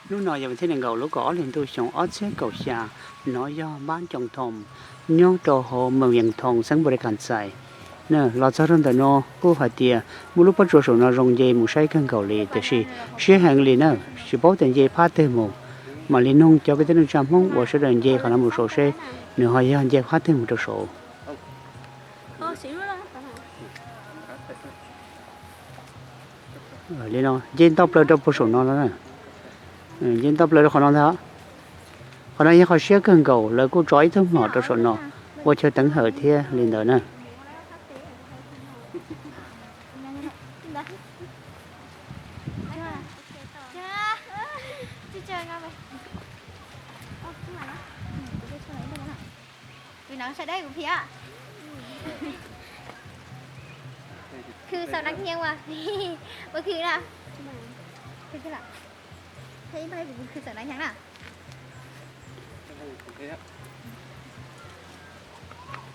Hnub no yog vas thib nees nkaum lub kaum ob hli ntuj xyoo ob txhiab kaum xya, no yog npab Coo Thoo, nyob rau hauv moos Yees Thoo xeev Npau Lis Khas Xais. Los txog rau ntawm no kuj hais tias muaj lub pob tsuas saum no zoo nce mus saib kawg nkaus li tiam sis siab heev li na, tsis paub tias nce phab twg mus. Mam li noog cov kwv tij neej tsa Hmoob uas sawv daws nce qhov no mus saum seb nws ho yog nce phab twg mus rau saud. Li no nce ntau plaws rau puag saum no no, nce ntau plaws rau qhov no ntag. Qhov no yog qhov siab kawg nkaus, lawv kuj tso ib tug mlom rau saum no ua chaw teev hawm thiab li ntawd na. Tus no sawv daws kuv phiv. Khwv xaus nab nyiaj ua, ua khwv na. Khwv xaus, khwv xaus nab nyiaj na.